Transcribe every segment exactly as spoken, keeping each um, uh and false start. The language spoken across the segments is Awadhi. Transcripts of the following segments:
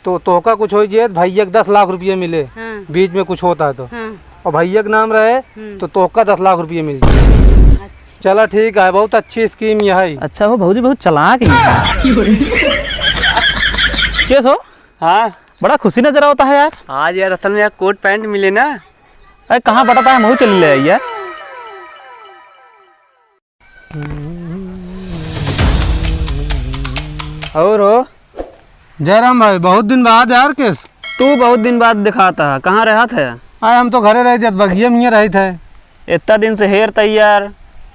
तो तोहका कुछ होइ जाए तो भैया के दस लाख रुपये मिले, हाँ। बीच में कुछ होता है तो। हाँ। और भैया के नाम रहे, हम्म। तो तोहका दस लाख रुपये मिल जाए। अच्छा। चला ठीक है, बहुत अच्छी scheme यह है। अच्छा हो भौजी, बहुत चालाक है। केस हो? हाँ। बड़ा खुशी नजर आवता है यार। आज यार असल में यार कोट पैंट मिले ना। अरे कहाँ बटता है, हम चल ले आई यार। और हो? जयराम भाई, बहुत दिन बाद यार केस? तू बहुत दिन बाद दिखाता है, कहाँ रहत है? अरे हम तो घरे रहित है, बगिया में रहित है। इतना दिन से हेर तैयार।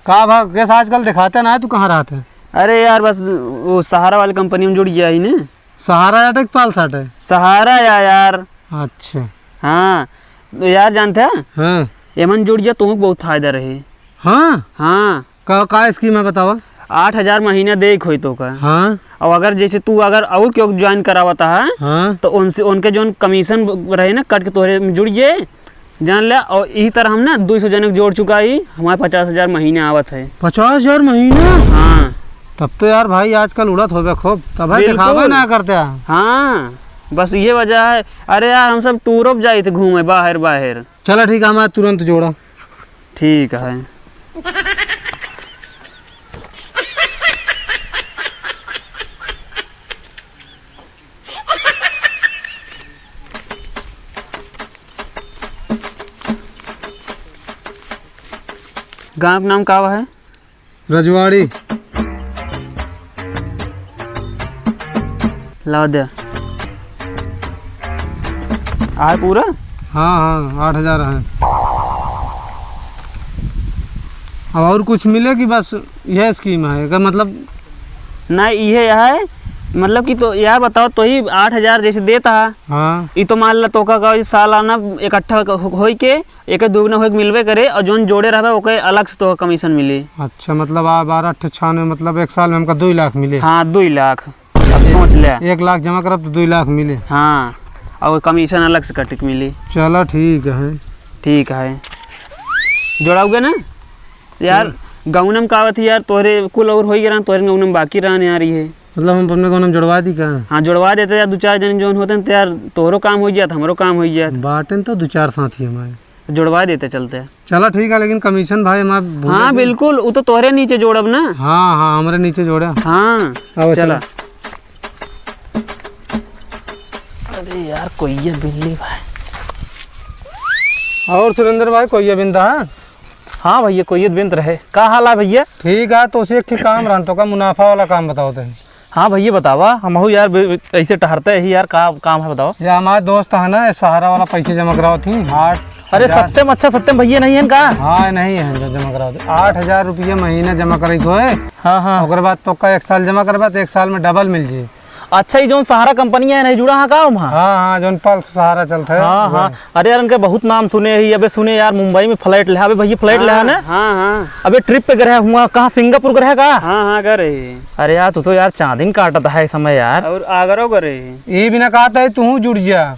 का भा केस आजकल दिखाते ना है, तू कहाँ रहत है? अरे यार बस वो सहारा वाली कंपनी में जुड़ गया ही ने। सहारा या टेक पाल साट है? सहारा या यार। अच्छा। हाँ, तो यार जानते हैं? हाँ। एमन जुड़ जा, तुहूँ बहुत फायदा रहे। हाँ? हाँ। का, का scheme है बतावा? आठ हजार महीना देख होई तो का। हाँ। और अगर जैसे तू अगर और क्यों join करावता है, हाँ। तो उनसे, उनके जोन commission रहे ना, कट के तोहरे में जुड़ जाए, जान ले। और यही तरह हम ना दो सौ जने जोड़ चुका ही, हमारे पचास हजार महीने आवत है। पचास हजार महीना? हाँ। तब तो यार भाई आजकल उड़त होबे खूब, तब भाई बिल्कुल। दिखावा ना करते हैं। हाँ, बस ये वजह है। अरे यार हम सब टूरों पे जाइत घूमे बाहर बाहर। चला ठीक है, हमारे तुरंत जोड़ा। ठीक है। गाँव के नाम का है? रजवाड़ी। लावा दे। आए पूरा? हाँ, हाँ, आठ हजार है। अब और कुछ मिले कि बस यह scheme है? एकर मतलब ना, इहे है, मतलब कि तो यार बताओ, तो ही आठ हजार जैसे देता है। हाँ। ई तो मान ला, तोका का ई सालाना इकट्ठा हो-, होई के एक दुगना होई के मिलबे करे, और जोन जोड़े रहबे, ओके अलग से तोका commission मिली। अच्छा, मतलब आ बारह अट्ठे छानवे, मतलब एक साल में हमका दुई लाख मिले। हाँ, दुई लाख। अब सोच ले। एक लाख जमा करब तो दुई लाख मिले। हाँ, और commission अलग से कट के मिली। चला ठीक है। ठीक है, जोड़ाउगे ना यार? हम्म। गौनम का आवत है यार, तोहरे कुल और होई गए रहन, तोहरे गौनम बाकी रहन यार ये। मतलब हम अपने गौनम जोड़वा दी का? हाँ, जोड़वा देते यार, दो चार जन जोन होते हैं तो यार, तोहरो काम हो जात, हमरो काम हो जात। बाटेन तो दो चार साथी हमारे। जोड़वा देते चलते। चला ठीक है, लेकिन commission भाई हमार भूले हाँ, के। बिल्कुल, वो तो तोहरे नीचे जोड़ब ना। हाँ, हाँ, हमरे नीचे जोड़ा। हाँ, आवा, चला। चला। अरे यार, कोई ये बिल्ली भाई। और सुरेंद्र भाई, कोई ये बिंदा है? हाँ भैया, कोई ये बिंद रहे। का हाल है भैया? ठीक है, तो उसे एक ठे काम रहन, तो का मुनाफा वाला काम बताओ तनी। हाँ भैया बतावा, हमहू यार बे-, ऐसे टहरते ही यार, का काम है बतावा? ये हमारे दोस्त है ना, ये सहारा वाला पैसे जमा करावत ही, आठ अरे हजार। सत्यम, अच्छा सत्यम भैया नहीं है का? हाँ, नहीं है जो जमा करावत ही। आठ हजार रुपया महीना जमा करे को है। हाँ, हाँ। ओकर बाद तो का एक साल जमा करबा तो एक साल में double मिल जाई। अच्छा, ये जौन सहारा कंपनी है, नहीं जुड़ा है का वहाँ? हाँ, हाँ, जौन पल्स सहारा चलता है, हाँ, वो हाँ। है। अरे यार, इनके बहुत नाम सुने ही, अबे सुने यार, मुंबई में flat लेहा, अबे भैया flat लेहा हाँ, ना? हाँ, हाँ। अबे trip पे गए हुआ, कहाँ, सिंगापुर गए का? हाँ, हाँ, गए रहे। अरे यार, तू तो यार चांदिन काटत है इस समय यार। और आगरो गए रहे। ये भी ना कहता है, तू जुड़ जा।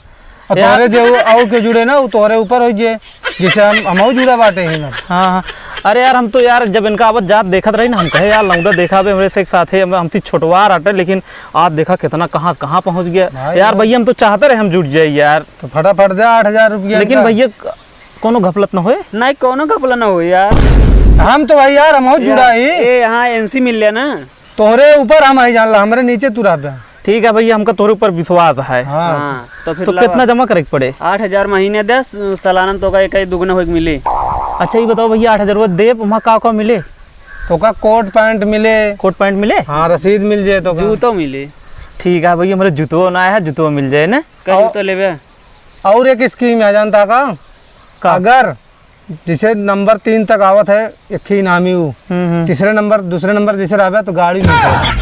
और यार तोहरे जो और के जुड़े ना, वो तोहरे ऊपर हो जे, जैसे हम, हमहू जुड़ा बाटे ही ना। हाँ, हाँ। अरे यार, हम तो यार, जब इनका आवत जात देखत रही ना, हम कहे, "यार, लौंडा देखा बे, हमरे से एक साथे, हम, हमसे छोटवा रहते, लेकिन आज देखा कितना कहाँ, कहाँ पहुँच गया।" भाई यार, यार। भैया, हम तो चाहते रहे, हम जुड़ जाए यार। तो फटाफट दे आठ हजार रुपया लेकिन इनका। भैया, क-, कोनो घपलत न होए? नहीं, कोनो घपला न होए यार। हम तो भाई यार, हमहू यार, जुड़ा ही। ए, यहाँ एनसी मिल लिया ना। तोहरे ऊपर हम आई जान ला, हमरे नीचे तू रहबे। ठीक है भैया, हमका तोहरे ऊपर विश्वास है। हाँ। हाँ, तो फिर तो लावा। कितना जमा करे के पड़े? आठ हजार महीने दे, सालाना तो का एक ही दुगना होए के मिले। अच्छा, ये बताओ भैया, आठ हजार रुपये देब, वहाँ का का मिले? तो का कोट पैंट मिले। कोट पैंट मिले? हाँ, रसीद मिल जाए तो का। जूतो मिले। ठीक है भैया, मेरे जूतो ना है, जूतो मिल जाए ना। का और जूतो लेबे? और एक scheme है, जानता का? का? अगर जैसे नंबर तीन तक आवत है, एक ही इनामी ऊ। हम्म, हम्म। तीसरे नंबर, दूसरे नंबर जैसे रहबे तो गाड़ी मिल जाए।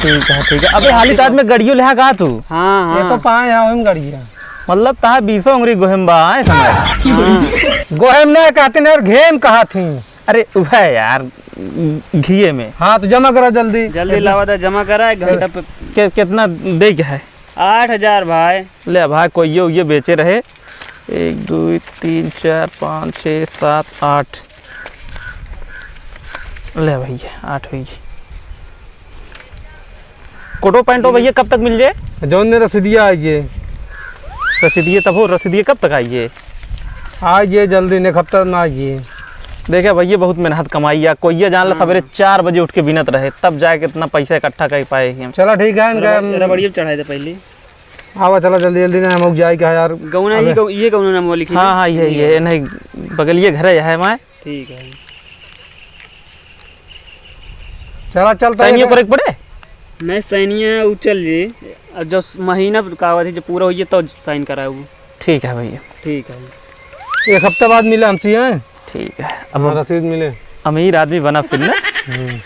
ठीक है, ठीक है। अबे हाली तो आज में गड़ियो लेहा का तू? हाँ, ये तो हाँ। पाए हैं हम गड़िया। मतलब तहा बीसों उंगली गोहेम बा, आए समझ? हाँ। गोहेम ना कहते ना, घेम कहा थी। अरे वह यार, घिये में। हाँ, तो जमा करा जल्दी। जल्दी लावा था, जमा करा, एक घंटा पे। के-, कितना दे के है? आठ हजार भाई। ले भाई, कोई ये, ये बेचे रहे। एक, दो, तीन, चार, पाँच, छः, सात, आठ। ले भैया, आठ हुई। कोटो पैंटो भैया कब तक मिल जाए? जौन ने रसीदिया आइए। रसीदिये तब हो, रसीदिये कब तक आइए? आइए जल्दी, ने हफ्ता में आइए। देखे भैया बहुत मेहनत कमाई है, कोई ये जान ला हाँ। सवेरे चार बजे उठ के बिनत रहे, तब जाके इतना पैसा इकट्ठा कर पाए ही हम। चला ठीक है, इनका रबड़-, हम रबड़िया चढ़ाए दे पहले। आवा चला जल्दी जल्दी ना, हम लोग जाए क्या यार। गौना ही अबे। गौ-, ये गौना नाम वाली की हाँ, ना? हाँ, ये, ये। ये, नहीं, बगलिए घर है, यह है हमारे। ठीक है। चला, चल, तो सैनियों एक पर एक पड़े? नहीं, सैनिया उ चल जी। अब जब महीना का आवत है, जब पूरा होइए, तो साइन कराए वो। ठीक है भैया। ठीक है। एक हफ्ते बाद मिले हमसे, हैं? ठीक है। अब हाँ, रसीद मिले। अमीर आदमी बना फिर ना। हम्म।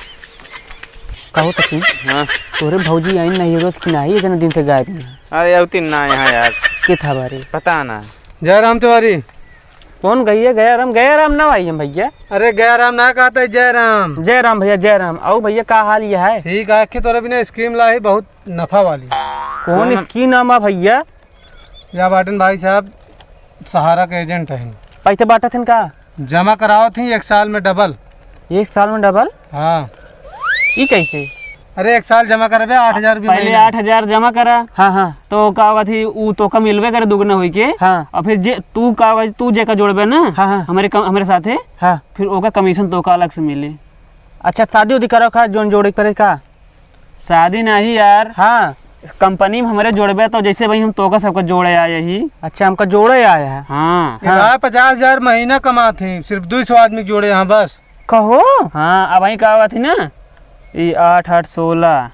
कहो तो की? हाँ। तोरे भौजी आई नहीं रोज की नहीं, इतना दिन से गायब नहीं। अरे, अवती ना यहाँ यार। के था बारे? पता ना। जयराम तिवारी। कौन गइया? गयाराम, गयाराम ना भाई हम भैया। अरे गयाराम ना कहता है, जयराम। जयराम भैया, जयराम। आओ भैया, का हाल ये है? ठीक है, आखिर तोरे बिना स्कीम लाई बहुत नफा वाली। कौन कौन? स्कीम नाम है भैया? या बाटन भाई साहब, सहारा के एजेंट हैं। पैसे बांटत हैं का? जमा करावत ही एक साल में डबल। एक साल में डबल? हाँ। ई कैसे? अरे, एक साल जमा करबे, आठ हजार रुपये पहले महीना। आठ हजार जमा करा। हाँ, हाँ। तो का बात ही, ऊ तोका मिलबे करे दुगना होई के। हाँ। और फिर जे, तू का बात, तू जेका जोड़बे ना, हाँ, हाँ। हमरे कम, हमरे साथे, हाँ। फिर ओका कमीशन तोका अलग से मिले। अच्छा, शादी उदी करो का, जोन जोड़े पड़े का? शादी नहीं यार। हाँ। कंपनी में हमरे जोड़बे तो जैसे भाई हम तोका सबका जोड़े आए ही। अच्छा, हमका जोड़े आए हैं। हाँ। ये हाँ। भाई पचास हजार महीना कमात ही, सिर्फ दो सौ आदमी के जोड़े यहाँ बस। कहो? हाँ, अब वहीं का बात ही ना, ई आठ आठ सोलह,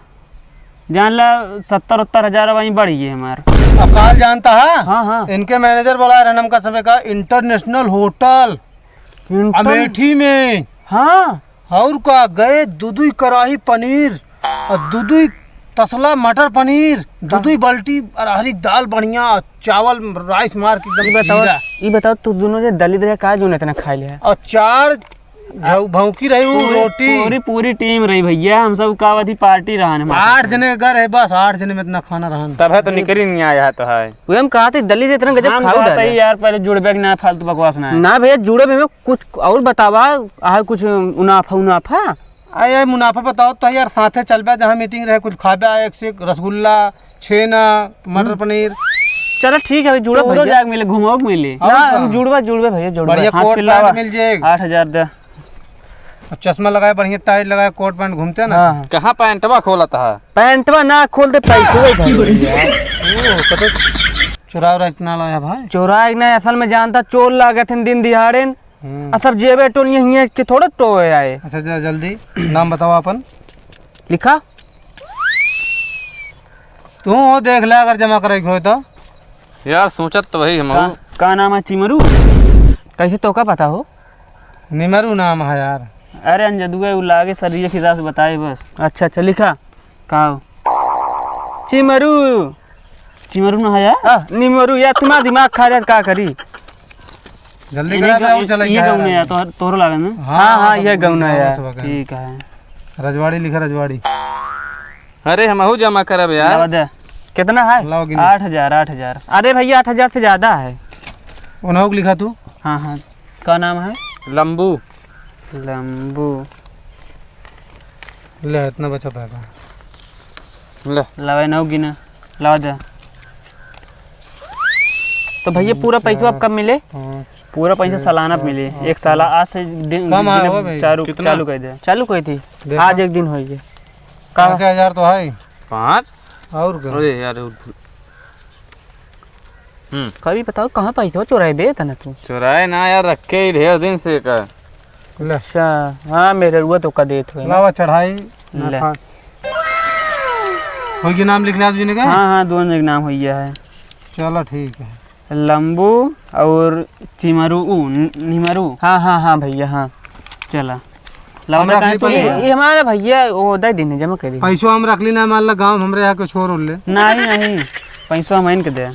जान ला सत्तर उत्तर हजार अब वहीं बढ़ गए हमार। अब काल जानता है? हाँ, हाँ। इनके मैनेजर बुलाए रहन हमका सबे का इंटरनेशनल होटल इंटर- अमेठी में। हाँ। और का गए दू दू कढ़ाई पनीर और दू दू तसला मटर पनीर, दू का? दू बाल्टी अरहरी की दाल बढ़िया, चावल राइस मार के एकदम ई बताओ, खीरा। ई बताओ तू दोनों जे दलित रहे का जोन इतना खा ले है? और चार झौ-, भौंकी रही वो पूरी, रोटी। पूरी, पूरी टीम रही भैया, हम सब का अथी पार्टी रहन हमारे आठ साथ। जने के घर है बस, आठ जने में इतना खाना रहन। तब है तो अरे। निकरी नहीं आया है तो है। वो हम कहा थे दलित इतना गजब हम खाऊ कहते डाले। हैं यार, पहले जुड़बे के ना, फालतू बकवास ना है। ना भैया, जुड़े में कुछ और बतावा, आ कुछ मुनाफा उनाफा? आ यार, मुनाफा बताओ तो यार, साथे चलबे, जहाँ मीटिंग रहे, कुछ खाबे, एक से एक रसगुल्ला, छेना, मटर हम्म। पनीर। चलो ठीक है, जुड़ब पूरा भैया। जाग मिले, घुमाओ के मिले। और ना, का? हम जुड़बा, जुड़बे भैया, जुड़बे। बढ़िया हाथ कोट पिलावा। पैंट मिल जाए। आठ हजार दे। और चश्मा लगाए, बढ़िया टाइट लगाए, कोट पैंट घूमते ना। हाँ, हाँ। कहाँ पैंटवा खोलत है? पैंटवा ना खोलते, पैसवे भर गया। ओ, तो, तो चुरा उरा इतना लाया भाई? चुरा के ना, असल में जानता चोर लागत हैं दिन दिहाड़े। हम्म। आ सब जेबे टोलिए हियाँ के थोड़ा टोए आए। अच्छा, जा जल्दी, नाम बताओ अपन। लिखा। तू हो देख ले, अगर जमा करे के होए तो। यार, सोचत तो वही हम का, हूँ। का नाम है? चिमरू? कैसे तोका पता हो? निमरू नाम है यार। अरे अंजदुआ, उ लागे शरीर के हिसाब से बताए बस। अच्छा, अच्छा, लिखा। का हो? चिमरू। चिमरू ना है यार? आ, निमरू यार, तुम्हारा दिमाग खा रहे, का करी? जल्दी इन्हीं करा का, दे, और चला ये गया गौना यार। यार, तोहर-, तोहरो लागे ना? हाँ, हाँ, हाँ, ये गौना यार। ठीक है। रजवाड़ी लिखा, रजवाड़ी। अरे, हमहू जमा करब यार। लावा दे। कितना है? लाओ गिनो। आठ हजार, आठ हजार। अरे भैया, आठ हजार से ज्यादा है। उन्हों को लिखा तू। हाँ, हाँ। का नाम है? लंबू। लंबू। ले, इतना बचा था का? ले। लावा, नौ गिना। लावा दे। तो भैया, पूरा पैसा अब कब मिले? पाँच, पूरा पैसा छः, सालाना पे सात, मिले। आठ, एक साला नौ। आज से दिन, कम आया दिन हो भाई। चालू, कितना? चालू कर दे। चालू कर दी। देखा। आज एक दिन हो गया। का? पाँच हजार तो है। पाँच? और का? अरे यार, उठ। हम्म। कभी बताओ, कहाँ पैसा चुराए बे इतना तू? चुराए ना यार, रखे ही ढेर दिन से का। ले। अच्छा, हाँ, मेरे रुआ तो का देत हुए ना। लावा चढ़ाई, ना ले। खा। होई के नाम लिख ले आप जी ने का? हाँ, हाँ, दोनों के नाम होई गया है। चलो, ठीक है। लंबू और चिमरू, उ, नि-, निमरू। हाँ, हाँ, हाँ, भैया, हाँ। चला। लावा हम रख ली कहाँ पैसा। ये, ये हमारा भैया, वो दे दिन है, जमा कर दी। पैसवा हम रख ली ना, मान ला गाँव हमरे यहाँ के छोड़ उड़ ले। नहीं, नहीं, पैसवा हम इनके दे।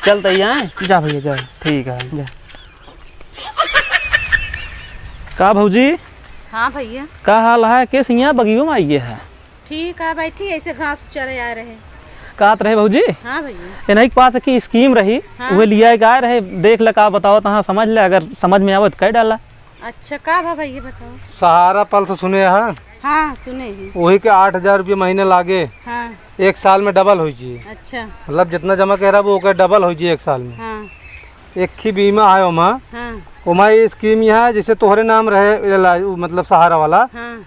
चल तैया। जा भैया, जा। ठीक है। जा। का भौजी? हाँ भैया। का हाल है? के सिया बगियो में आई है? ठीक है, बैठी ऐसे घास चरे आ रहे। कहत रहे भौजी, हाँ भैया। इन्हीं के पास की स्कीम रही, हाँ। उहे लिया के आए रहे, देख ले का बताओ तहाँ समझ ले, अगर समझ में आवत कह डाला। अच्छा, का बा भैया बताओ? सहारा पल्स सुने हैं? हाँ, सुने ही। वही के आठ हजार रुपया महीना लागे। हाँ। एक साल में डबल होइ जी। अच्छा। मतलब जितना जमा कइ रहा वो ओकर डबल होइ जी एक साल में। हाँ। एक ही बीमा है ओमा। हाँ। ओमा ये स्कीम यहाँ है, जैसे तोहरे नाम रहे, ये ला-, मतलब सहारा वाला। हाँ।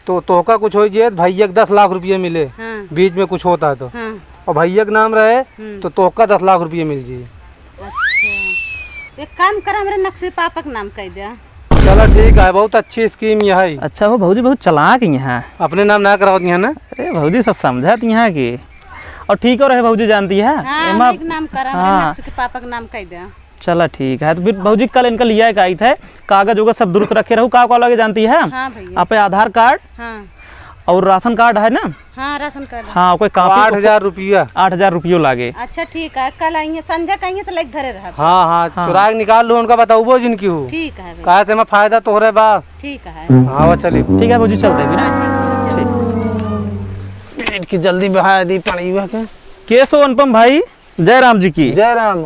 तो तोहका कुछ होइ जी तो भैया के दस लाख रुपया मिले। हाँ। बीच में कुछ होता है तो। हाँ। और भैया के नाम रहे हम्म। तो तोहका दस लाख रुपया मिल जी। अच्छा, एक काम कर, हमरे नक्शे पापा के नाम कइ दे। चला ठीक है, बहुत अच्छी स्कीम यह है। अच्छा हो भौजी, बहुत चालाक ही हैं। अपने नाम ना करावत यहाँ ना। अरे भौजी, सब समझत यहाँ की। और ठीक और है भौजी, जानती है हाँ, एमा। हमरे के नाम करा, हमरे हाँ। नक्शे के पापा के नाम कइ दे। चला ठीक है, तो फिर भौजी कल इनका लिया के आई थे, कागज उगज सब दुरुस्त रखे रहू, का का लगे जानती है? हाँ भैया। आप आधार कार्ड हाँ। और राशन कार्ड है ना? हाँ, राशन कार्ड। हाँ, कोई कॉपी आठ हजार रुपया। आठ हजार रुपयो लागे। अच्छा ठीक है, कल आइए, संझा कहिए तो लेके घरे रहब। हाँ, हाँ, हाँ। चुराइ के निकाल लो, उनका बताउबो जिनकी हो। ठीक है भैया। काहे से मैं फायदा तोहरे बा। ठीक है। हाँ, वो चली। ठीक है भौजी, चलते हैं फिर। हाँ, ठीक है, चलो। ठीक। पेट की जल्दी बहा दी पड़ी हुआ के। केस हो अनुपम भाई? जय राम जी की। जय राम।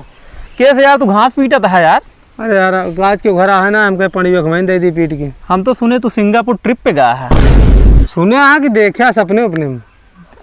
केस यार, तू घास पीटत है यार। अरे यार, आज के घर आहे ना, हमके पड़ियो खवाइन दे दी पीट के। हम तो सुने तू सिंगापुर ट्रिप पे गया है। सुने हा कि देख्या सपने उपने में।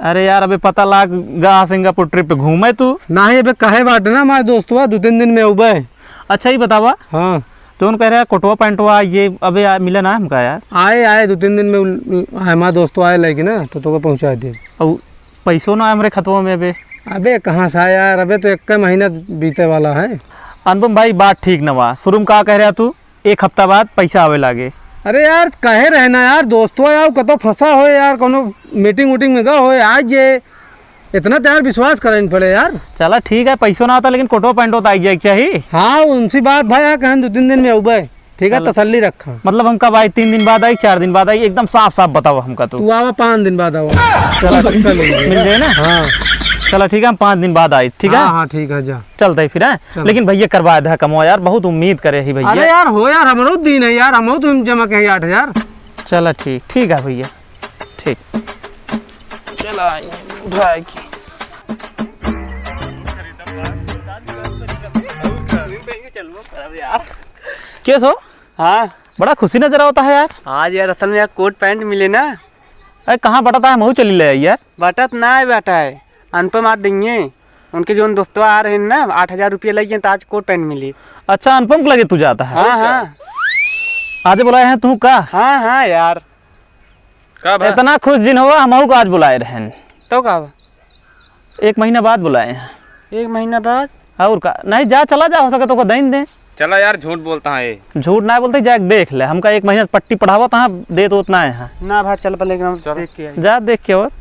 अरे यार, अबे पता लाग गा सिंगापुर ट्रिप पे घूमे तू। नाही, अबे कहे बाटे ना हमारे दोस्तवा, दो तीन दिन में उबे। अच्छा, ये बतावा। हाँ। जौन कह रहा कोटवा पैंटवा, ये अबे आ, मिला ना हमका यार। आए, आए, दो तीन दिन में उल-, उल-, हमारे दोस्तवा आए लेके ना, तो तोके पहुँचा दे। और पैसो ना हमरे खतवा में अबे। अबे कहाँ से आया यार, अबे तो एक महीना बीते वाला है। अनुपम भाई, बात ठीक न बा। शुरू में का कह रहा तू, एक हफ्ता बाद पैसा आवे लागे। अरे यार, कहे रहे ना यार, दोस्तवा यार, कतो फंसा हो यार, कोनो मीटिंग वूटिंग में गए हो, आज ये इतना तो यार विश्वास करे न पड़े यार। चला ठीक है, पैसो ना आता लेकिन कोटो पैंटो तो आई जाए के चाहिए। हाँ, उनसी बात भाई, यार कहन दो तीन दिन में उबे। ठीक है, चलो। तसल्ली रखा। मतलब हम कब आई, तीन दिन बाद आई, चार दिन बाद आई, एकदम साफ साफ बतावा हमका तू। तू आवा पाँच दिन बाद आवा। चला, पक्का ले लीजिए। मिल जाए ना? हाँ। चला ठीक है, हम पाँच दिन बाद आई, ठीक है? हाँ, हाँ, ठीक है, जा। चलते ही फिर, हैं? चलो। लेकिन भैया करवा दे कमवा यार, बहुत उम्मीद करे ही भैया। अरे यार, हो यार, हमरो दिन है यार, हमरो तो जमा के आठ हजार। चला ठीक, ठीक है भैया, ठीक। चला आई, उठाए की। के सो? हाँ। बड़ा खुशी नजर आवता है यार। आज यार असल में यार कोट पैंट मिले ना। अरे कहाँ बटता है, महू चली ले आई यार। बटत ना है बेटा है, अनुपम आज देंगे। उनके जौन दोस्तवा आ रहे हैं ना, आठ हजार रुपया लगे तो आज कोट पैंट मिली। अच्छा, अनुपम के लगे तू जाता है? हाँ, हाँ। आज बुलाए हैं तू का? हाँ, हाँ यार। का बा? इतना खुश जिन हुआ, हमहू को आज बुलाए रहन। तो का बा? एक महीना बाद बुलाए हैं। एक महीना बाद? और का? नहीं, जा, चला जा, हो सके तो को दइन दे। चला यार, झूठ बोलता है ये। झूठ ना बोलते, जा देख ले, हमका एक महीना पट्टी पढ़ावत हाँ, दे तो उतना है। ना भाई, चल पहले एक बार चलो। देख के आई। जा देख के और।